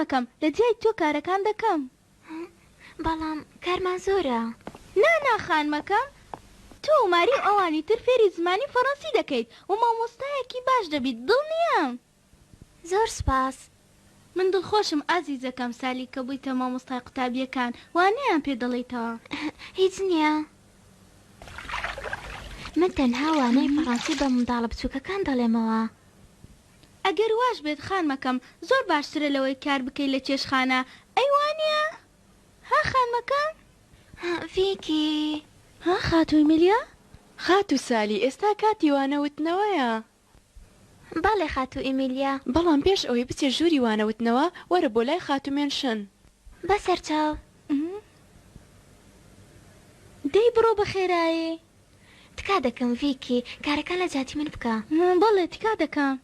خانمەکەم، لە جیای تۆ کارەکان دەکەم. بەڵام کارمان زۆرە. نا نا خانمەکەم، تۆ و ماری و ئەوانی تر فێری زمانی فەڕەنسی دەکەیت و مامۆستایەکی باش دەبیت، دڵنیام. زۆر سوپاس. من دڵخۆشم ئازیزەکەم سالی کە بوویتە مامۆستای قوتابییەکان وانەیان پێ دەڵێیتەوە. هیچ نییە. من تەنها وانەی فەڕەنسی بە منداڵە بچووکەکان دەڵێمەوە. ئەگەر واش بێت خانمەکەم زۆر باشترە لەوەی کار بکەی لە چێشتخانە ئەی وانیە ها خانمەکەم؟ ها ڤیکی. ها خاتوو ئیمیلیا؟ خاتوو سالی ئێستا کاتی وانە وتنەوەیە. بەڵێ خاتوو ئیمیلیا. بەڵام پێش ئەوەی بچیە ژووری وانە وتنەوە وەرە بۆ لای خاتوو مێنشن. بەسەرچاو. دەی بڕۆ بەخێرایی. تکا دەکەم ڤیکی کارەکان لە جیاتی من بکە. بەڵێ تکا دەکەم.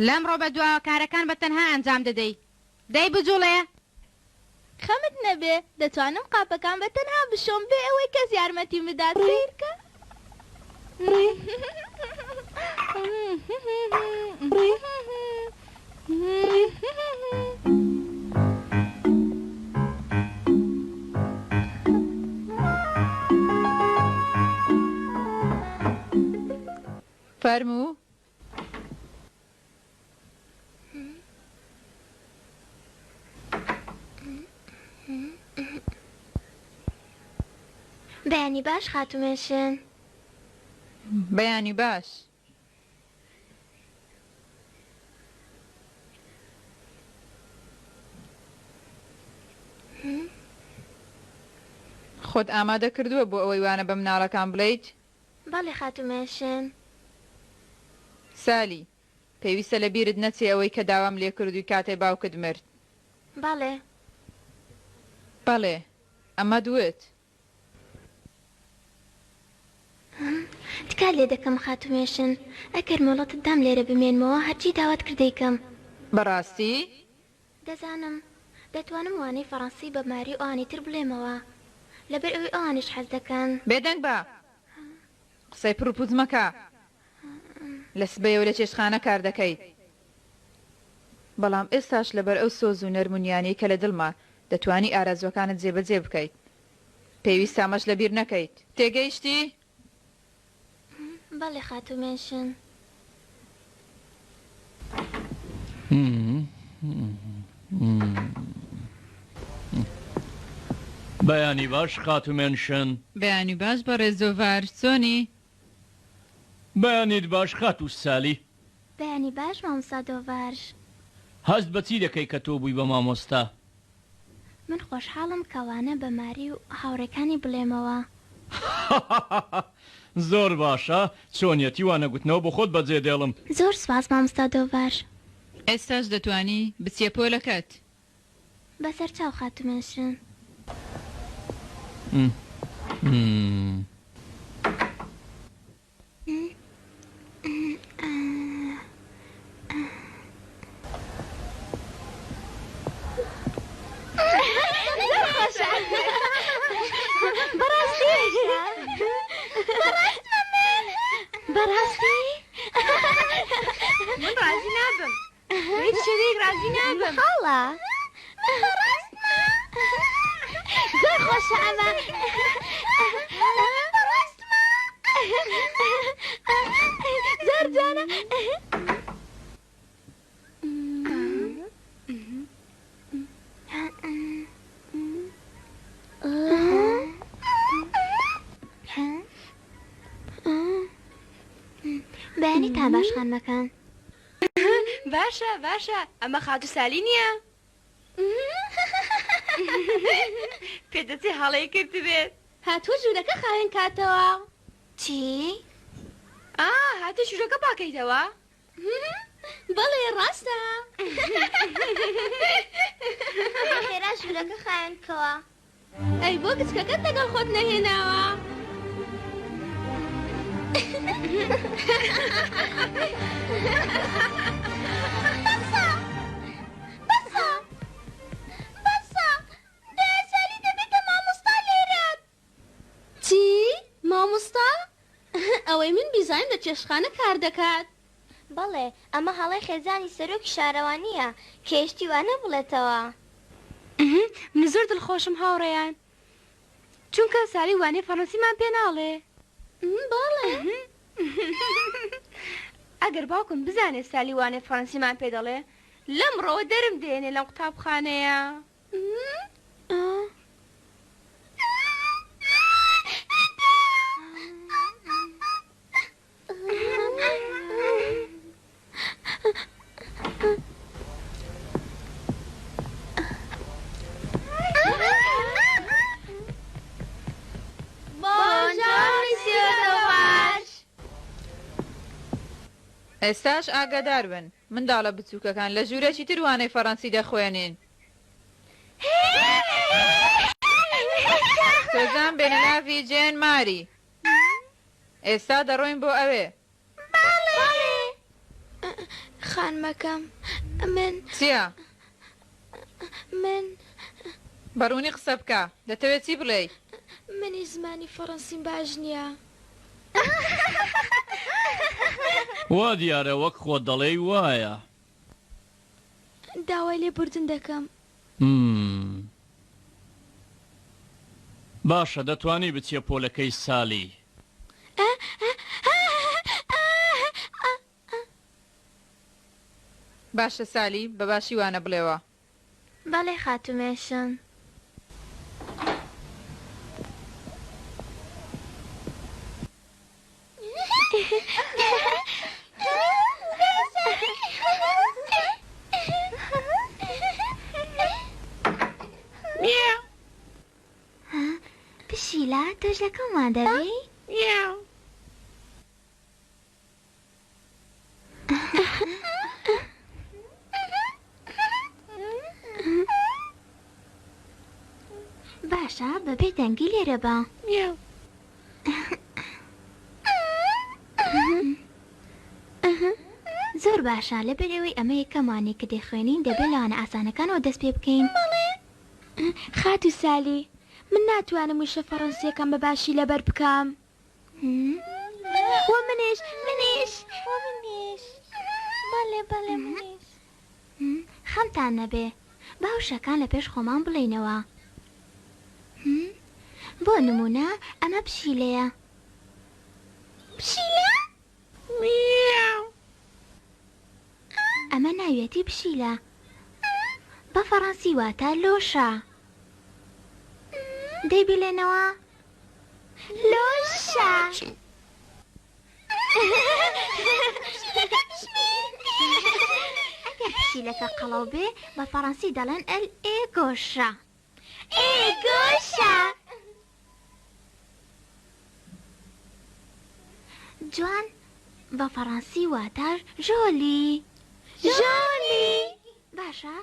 لەمڕۆ بەدواوە کارەکان بە تەنها ئەنجام دەدەی. دەی بجوڵێ. خەمت نەبێ دەتوانم قاپەکان بە تەنها بشۆم بێ ئەوەی کەس یارمەتیم بدات سەیرکە. فەرموو. بەیانی باش خاتوو مێشن. بەیانی باش. خۆت ئامادە کردووە بۆ ئەوەی وانە بە مناڵەکان بڵێیت؟ بەڵێ خاتوو مێشن. سالی، پێویستە لە بیرت نەچێ ئەوەی کە داوام لێ کردووی کاتێ باوکت مرد. بەڵێ. بەڵێ، ئەمەت وت. تکات لێ دەکەم خاتوو مێشن، ئەگەر مۆڵەتت دام لێرە بمێنمەوە هەرچی داوات کرد دەیکەم. بەڕاستی؟ دەزانم. دەتوانم وانەی فەڕەنسی بە ماری و ئەوانی تر بڵێمەوە. لەبەر ئەوەی ئەوانیش حەز دەکەن. بێدەنگ بە! قسەی پڕوپووچ مەکە. لە سبەیەوە لە چێشتخانە کار دەکەیت. بەڵام ئێستاش لەبەر ئەو سۆز و نەرم و نیانەی کە لە دڵمە، دەتوانی ئارەزووەکانت جێبەجێ بکەیت. پێویستە ئەمەش لەبیر نەکەیت. تێگەیشتی؟ بەڵێ خاتوو مێنشن. بەیانی باش خاتوو مێنشن. بەیانی باش بەڕێز دۆڤار، چۆنی؟ بەیانیت باش خاتوو سالی. بەیانی باش مامۆستا دۆڤارش. هەست بە چی دەکەی کە تۆ بووی بە مامۆستا؟ من خۆشحاڵم کە وانە بە ماری و هاوڕێکانی بڵێمەوە. زۆر باشە، چۆنیەتی وانەگوتنەوە بۆ خۆت بەجێ دێڵم. زۆر سوپاس مامۆستا دۆڤار. ئێستاش دەتوانی بچیە پۆلەکەت. بەسەرچاو خاتوو مێنشن. زۆر خۆشە بەڕاستی بەڕاستمە من بەڕاستی من ڕازی نابم هیچ شێوەیەک ڕازی نابم. خاڵە من بەڕاستمە زۆر خۆشە ئەمە من بەڕاستمە زۆر جوانە. بەیانیتان باش خانمەکان. باشە باشە ئەمە خاتوو سالی نییە؟ پێدەچێ هەڵەی کردبێت. هاتووە ژوورەکە خاوێن کاتەوە. چی؟ ئا هاتووی ژوورەکە پاکەیتەوە؟ بەڵێ ڕاستە. خێرا ژوورەکە خاوێن کەوە. ئەی بۆ گچکەکەت لەگەڵ خۆت نەهێناوە؟ بەسە بەسە بەسە دایە سالی دەبێتە مامۆستا لێرە. چی؟ مامۆستا؟ چێشتخانە کار دەکات. بەڵێ، ئەمە هەڵەی خێزانی سەرۆکی شارەوانییە کە هێشتی وانە بڵێتەوە. من زۆر دڵخۆشم هاوڕێیان چونکە سالی وانەی فەڕەنسیمان پێ ناڵێ. بەڵێ. ئەگەر باوکم بزانێ سالی وانەی فەڕەنسیمان پێ دەڵێ لەمڕۆوە دەرم دێنێ لەم قوتابخانەیە. ئێستاش ئاگادار بن، منداڵە بچووکەکان لە ژوورێکی تر وانەی فەڕەنسی دەخوێنین. سۆزان بێنەلاڤی جێن ماری. ئێستا دەڕۆین بۆ ئەوێ. بەڵێ. خانمەکەم، من. چییە؟ من. بە ڕوونی قسە بکە. دەتەوێ چی بڵێی؟ منیش زمانی فەڕەنسیم باش نییە. وا دیارە وەک خۆت دەڵێی وایە. داوای لێبوردن دەکەم. همم. باشە دەتوانی بچیە پۆلەکەی سالی. باشە سالی بە باشی وانە بڵێوە. بەڵێ خاتوو مێشن. پشیلە تۆش لەگەڵمان دەبی؟ باشە بە بێ دەنگی لێرە بە. زۆر باشە لەبەر ئەوەی ئەمە یەکەمانەی کە دەیخوێنین دەبێت لە وانە ئاسانەکانەوە دەست پێ بکەین. خاتوو سالی، من ناتوانم وشە فەڕەنسییەکان بە باشی لەبەر بکەم. وە منیش منیش وە منیش بەڵێ بەڵێ منیش. خەمتان نەبێ با وشەکان لە پێش خۆمان بڵێینەوە بۆ نموونە ئەمە پشیلەیە. پشیلە؟ ئەمە ناویەتی پشیلە بە فەڕەنسی واتە لۆشە. دەی بیڵێنەوە. لۆشە. ئەگەر پشیلەکە قەڵەو بێ بە فەڕەنسی دەڵێن ئەل ئێ گۆشە. ئێ گۆشە. جوان بە فەڕەنسی واتە ژۆلی. ژۆلی. باشە.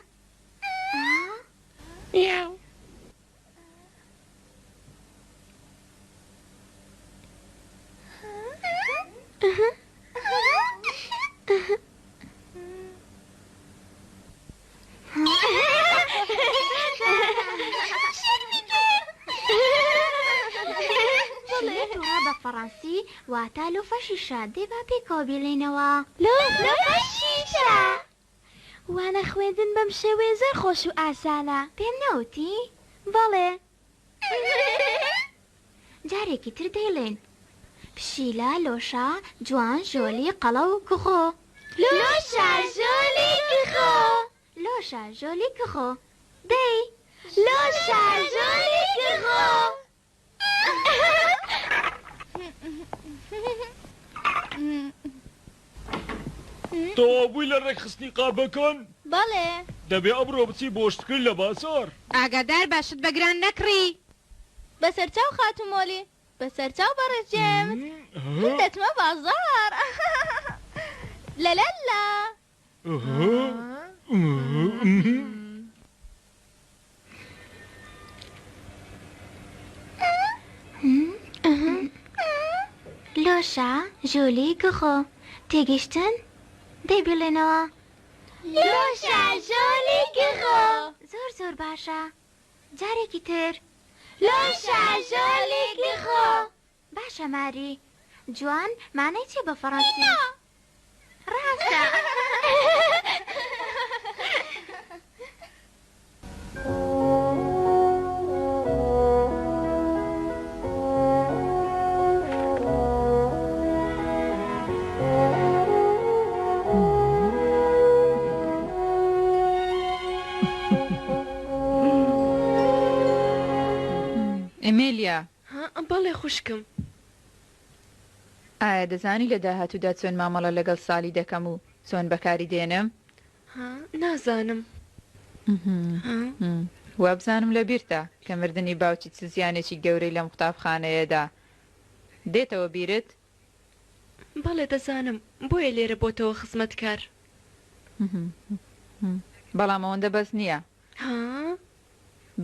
بە فەڕەنسی واتە لۆفە شیشە، دەی با پێکەوە بیڵێینەوە. لۆفە شیشە. وانە خوێندن بەم شێوەیە زۆر خۆش و ئاسانە. پێم نەوتی؟ بەڵێ. جارێکی تر دەیڵێین. پشیلە، لۆشە، جوان، ژۆلی، قەڵەو، گخۆ. لۆشە، ژۆلی، گخۆ. لۆشە، ژۆلی، گخۆ. دەی. لۆشە، ژۆلی، گخۆ. تەواو بووی لە ڕێکخستنی قاپەکان؟ بەڵێ. دەبێ ئەمڕۆ بچی بۆ شتکرد لە بازاڕ. ئاگادار بە شت بە گران نەکڕی. بەسەرچاو خاتوو مۆلی. بەسەرچاو بەڕێز جەیمس. من دەچمە بازاڕ. لەلەلا. لۆشە، ژۆلی، گخۆ. تێگەیشتن؟ دەی بیڵێنەوە. لۆشە، ژۆلی، گخۆ. زۆر زۆر باشە. جارێکی تر. لۆشە، ژۆلی، گخۆ. باشە ماری. جوان مانای چیە بە فەڕەنسی؟ ڕاستە. ئێمیلیا. ها بەڵێ خوشکم. ئایا دەزانی لە داهاتوودا چۆن مامەڵە لەگەڵ سالی دەکەم و چۆن بەکاری دێنم؟ ها نازانم. ها. وابزانم لەبیرتە کە مردنی باوکی چ زیانێکی گەورەی لەم قوتابخانەیەدا دێتەوە بیرت؟ بەڵێ دەزانم، بۆیە لێرە بۆتەوە خزمەتکار. بەڵام ئەوەندە بەس نییە. ها؟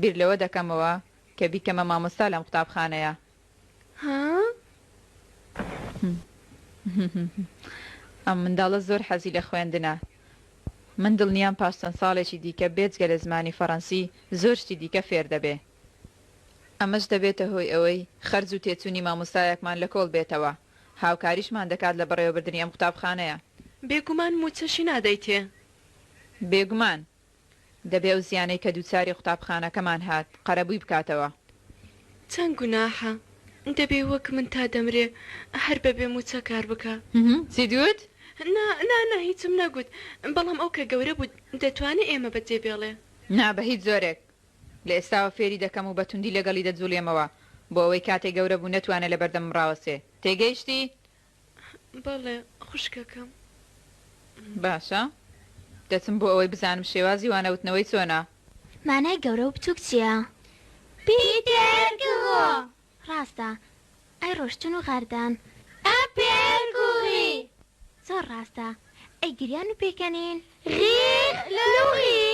بیر لەوە دەکەمەوە کە بیکەمە مامۆستا لەم قوتابخانەیە. ها؟ ئەم منداڵە زۆر حەزی لە خوێندنە. من دڵنیام پاش چەند ساڵێکی دیکە بێجگە لە زمانی فەڕەنسی زۆر شتی دیکە فێر دەبێ. ئەمەش دەبێتە هۆی ئەوەی خەرج و تێچوونی مامۆستایەکمان لە کۆڵ بێتەوە. هاوکاریشمان دەکات لە بەڕێوەبردنی ئەم قوتابخانەیە. بێگومان مووچەشی نادەیتێ. بێگومان. دەبێ ئەو زیانەی کە دووچاری قوتابخانەکەمان هات قەرەبووی بکاتەوە. چەند گوناحە دەبێ وەک من تا دەمرێ هەر بە بێ مووچە کار بکا. چیت وت؟ نا نا نا هیچم نەگوت بەڵام ئەو کە گەورە بوو دەتوانێ ئێمە بە جێ بێڵێ. نا بە هیچ جۆرێک. لە ئێستاوە فێری دەکەم و بە توندی لەگەڵی دەجوڵێمەوە بۆ ئەوەی کاتێ گەورە بوو نەتوانێ لە بەردەمم ڕاوەستێ. تێگەیشتی؟ بەڵێ خوشکەکەم. باشە دەچم بۆ ئەوەی بزانم شێوازی وانەوتنەوەی چۆنە. مانای گەورە و بچوک چیە؟ پیتێر گغۆ. ڕاستە. ئەی ڕۆشتن و غاردان؟ ئەپێر گوغی. زۆر ڕاستە. ئەی گریان و پێکەنین؟ غیغ لوغی.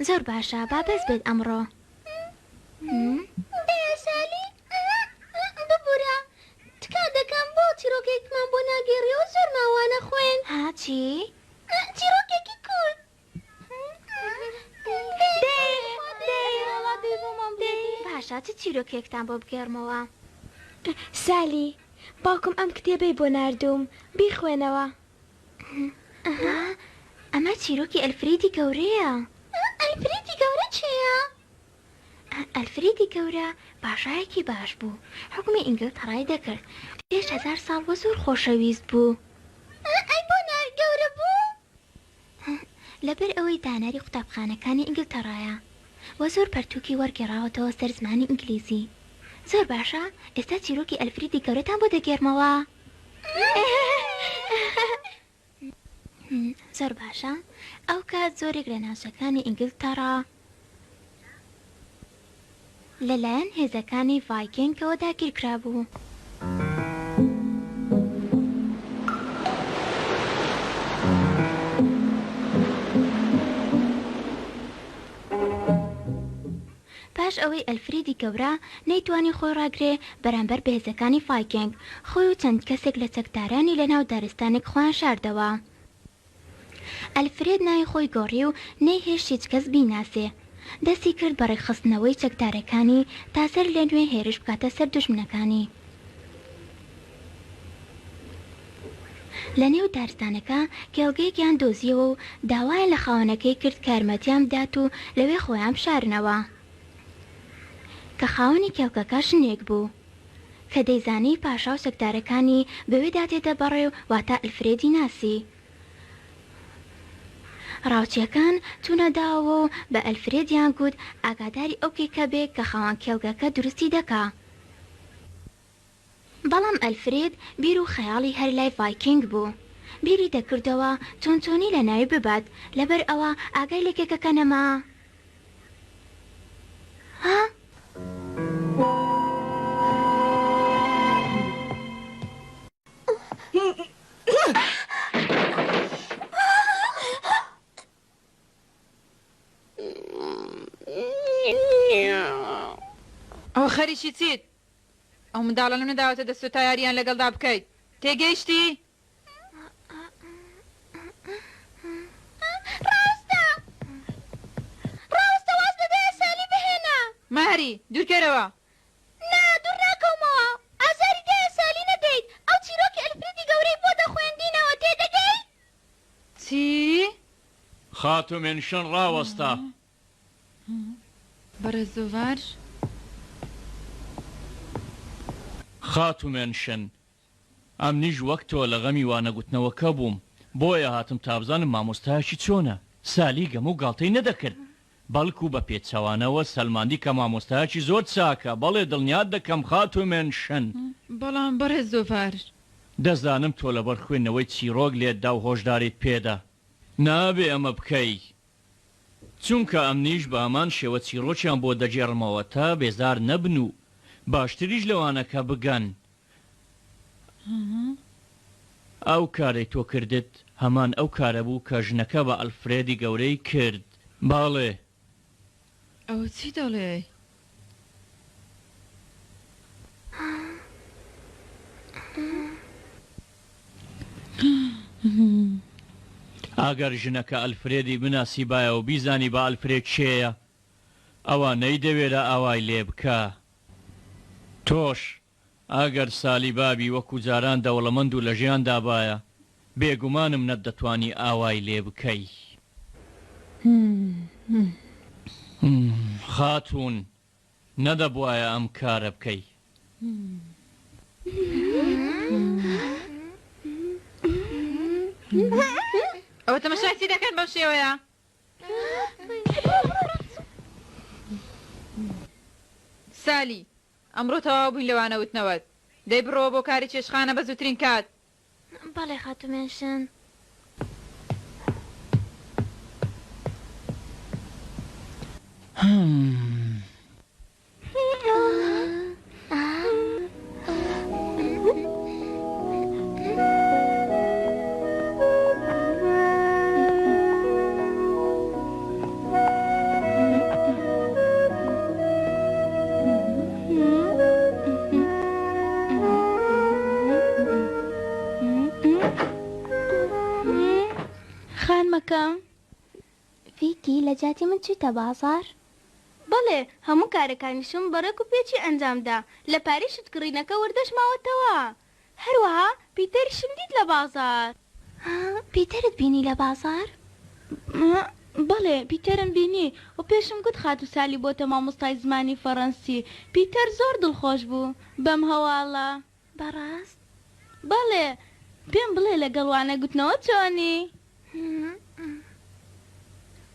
زۆر باشە با بەس بێت ئەمڕۆ. دایە سالی ببورە تکا دەکەم بۆ چیرۆکێکمان بۆ ناگێڕیەوە زۆرمان وانە خوێند. ها چی؟ چیرۆکێکی کورت. دەی دەی دەی. باشە چ چیرۆکێکتان بۆ بگێڕمەوە؟ سالی باوکم ئەم کتێبەی بۆ ناردووم بیخوێنەوە. ئەها ئەمە چیرۆکی ئەلفریدی گەورەیە. ئەلفریدی گەورە کێیە؟ ئەلفریدی گەورە پاشایەکی باش بوو، حوکمی ئینگلتەڕای دەکرد پێش هەزار ساڵ وە زۆر خۆشەویست بوو. ئەی بۆ ناوی گەورە بوو؟ لەبەر ئەوەی دانەری قوتابخانەکانی ئینگلتەڕایە وە زۆر پەرتووکی وەرگێڕاوەتەوە سەر زمانی ئینگلیزی. زۆر باشە ئێستا چیرۆکی ئەلفریدی گەورەتان بۆ دەگێڕمەوە. زۆر باشە ئەوکات زۆرێک لە ناوچەکانی ئینگلتەڕا لەلایەن هێزەکانی ڤایکینگەوە داگیرکرابوو. پاش ئەوەی ئەلفریدی گەورە نەیتوانی خۆی ڕاگرێ بەرامبەر بە هێزەکانی ڤایکینگ، خۆی و چەند کەسێک لە چەکدارانی لە ناو دارستانێک خۆیان شاردەوە. ئەلفرێد ناوی خۆی گۆڕی و نەیهێشت هیچ کەس بیناسێ. دەستی کرد بە ڕێکخستنەوەی چەکدارەکانی تا سەر لە نوێ هێرش بکاتە سەر دوژمنەکانی. لە نێو دارستانەکە کێڵگەیەکیان دۆزیەوە و داوایان لە خاوەنەکەی کرد کە یارمەتیان بدات و لەوێ خۆیان بشارنەوە. کە خاوەنی کێڵگەکە ژنێک بوو. کە دەیزانی پاشا و چەکدارەکانی بەوێدا تێدەپەڕێ و واتە ئەلفرێدی ناسی. ڕاوچییەکان چوونە داوەوە و بە ئەلفرێدیان گوت ئاگاداری ئەو کێکە بێ کە خاوەن کێڵگەکە دروستی دەکا. بەڵام ئەلفرێد بیر و خەیاڵی هەر لای ڤایکینگ بوو. بیری دەکردەوە چۆن چۆنی لە ناوی ببات، لەبەر ئەوە ئاگای لە کێکەکە نەما. ها؟ ئەوە خەریکی چیت؟ ئەو منداڵانەم نەداوەتە دەست تۆ تا یارییان لەگەڵدا بکەیت. تێگەیشتی؟ ڕاستە ڕاستە واز لە دایە سالی بهێنە. ماری، دوورکەرەوە. نا دوور ناکەومەوە ئازاری دایە سالی. خاتوو مێنشن ڕاوەستە. بەڕێز دۆڤار. خاتوو مێنشن، ئەمنیش وەک تۆ لە غەمی وانەگوتنەوەکە بووم، بۆیە هاتم تا بزانم مامۆستایەکی چۆنە. سالی گەمە و گاڵتەی نەدەکرد، بەڵکو بە پێچەوانەوە سەلماندی کە مامۆستایەکی زۆر چاکە. بەڵێ دڵنیات دەکەم خاتوو مێنشن. بەڵام بەڕێز دۆڤار. دەزانم تۆ لەبەر خوێندنەوەی چیڕۆک لێت دا و هۆشداریت پێدا. نابێ ئەمە بکەی. چونکە ئەمنیش بە هەمان شێوە چیڕۆکیان بۆ دەگێڕمەوە تا بێزار نەبن و باشتریش لەوانەکە بگەن. ئەو کارەی تۆ کردت هەمان ئەو کارە بوو کە ژنەکە بە ئەلفرێدی گەورەی کرد. بەڵێ. ئەوە چی دەڵێی؟ ئەگەر ژنەکە ئەلفرێدی بناسیبایە و بیزانیبا ئەلفرێد کێیە، ئەوا نەیدەوێرا ئاوای لێ بکا. تۆش ئەگەر سالی بابی وەکو جاران دەوڵەمەند و لە ژیاندا بایە، بێگومانم نەتدەتوانی ئاوای لێ بکەی. خاتوون، نەدەبوایە ئەم کارە بکەی. ئەوە تەمەشای چی دەکەن بەو شێوەیە؟ سالی، ئەمڕۆ تەواو بووین لە وانە وتنەوەت. دەی بڕۆوە بۆ کاری چێشتخانە بە زووترین کات. بەڵێ خاتوو مێنشن. خانمەکەم. ڤیکی لە جیاتی من چوویتە بازاڕ؟ بەڵێ، هەموو کارەکانیشم بە ڕێک و پێکی ئەنجام دا. لە پارەی شت کڕینەکە وردەش ماوەتەوە. هەروەها پیتەریشم دیت لە بازاڕ. ها، پیتەرت بینی لە بازاڕ؟ بەڵێ، پیتەرم بینی و پێشم گوت خاتوو سالی بۆتە مامۆستای زمانی فەڕەنسی. پیتەر زۆر دڵخۆش بوو بەم هەواڵە. بەڕاست؟ بەڵێ، پێم بڵێ لەگەڵ وانە گوتنەوە چۆنی؟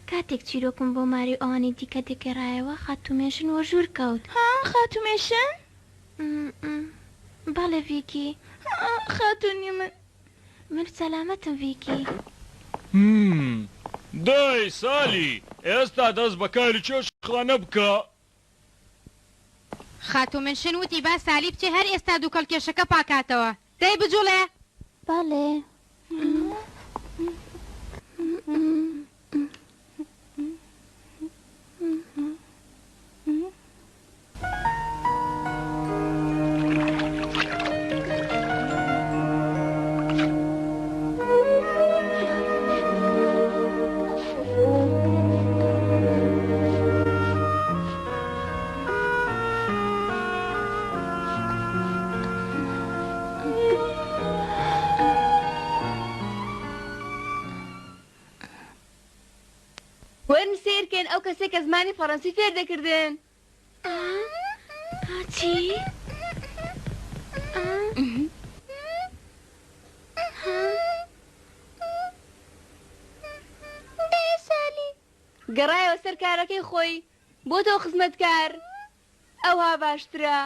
کاتێک چیرۆکم بۆ ماری و ئەوانی دیکە دەگێڕایەوە، خاتوو مێشن وەژوور کەوت. ها، خاتوو مێشن؟ بەڵێ ڤیکی. خاتوونی من. من سەلامەتم ڤیکی. همم دەی سالی ئێستا دەست بە کاری چێشتخانە بکە. خاتوو منشن وتی با سالی بچێ هەر ئێستا دووکەڵ کێشەکە پاکاتەوە. دەی بجوڵێ. بەڵێ. وەرن سەیرکەن ئەو کەسەی کە زمانی فەڕەنسی فێر دەکردن. چی؟ گەڕایەوە سەر کارەکەی خۆی بۆتەوە خزمەتکار ئەوها باشترە.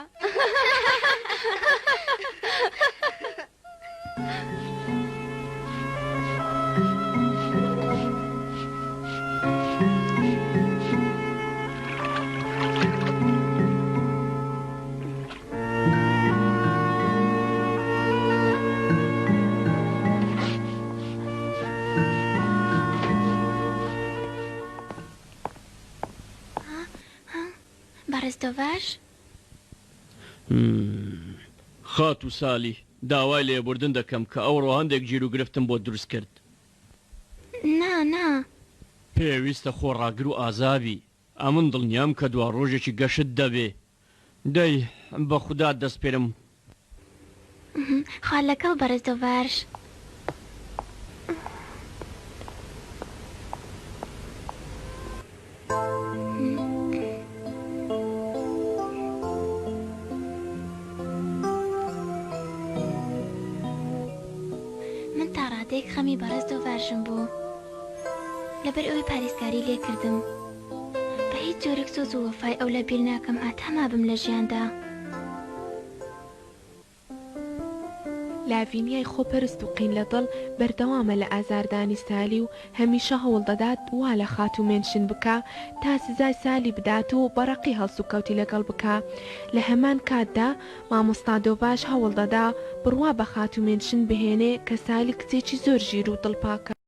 بەڕێز دۆڤاش؟ خاتوو سالی، داوای لێبوردن دەکەم کە ئەوڕۆ هەندێک گیروگرفتم بۆت دروست کرد. نا، نا. پێویستە خۆڕاگر و ئازا بی. ئەمن دڵنیام کە دواڕۆژێکی گەشت دەبێ. دەی، بە خودات دەسپێرم. خوا لەگەڵ بەڕێز دۆڤارش. خەمی بەڕێز دۆڤارژم بوو. لەبەر ئەوەی پارێزگاری لێ کردم. بە هیچ جۆرێک سۆز و وەفای ئەو لە بیر ناکەم هەتا مابم لە ژیاندا. لاڤینیای خۆپەرست و قین لە دڵ بەردەوامە لە ئازاردانی سالی و هەمیشە هەوڵ دەدات وا لە خاتوو مێنشن بکا تا سزای سالی بدات و بە ڕەقی هەڵسوکەوتی لەگەڵ بکا لە هەمان کاتدا مامۆستا دۆڤاش هەوڵ دەدا بڕوا بە خاتوو مێنشن بهێنێ کە سالی کچێکی زۆر ژیر و دڵپاکە.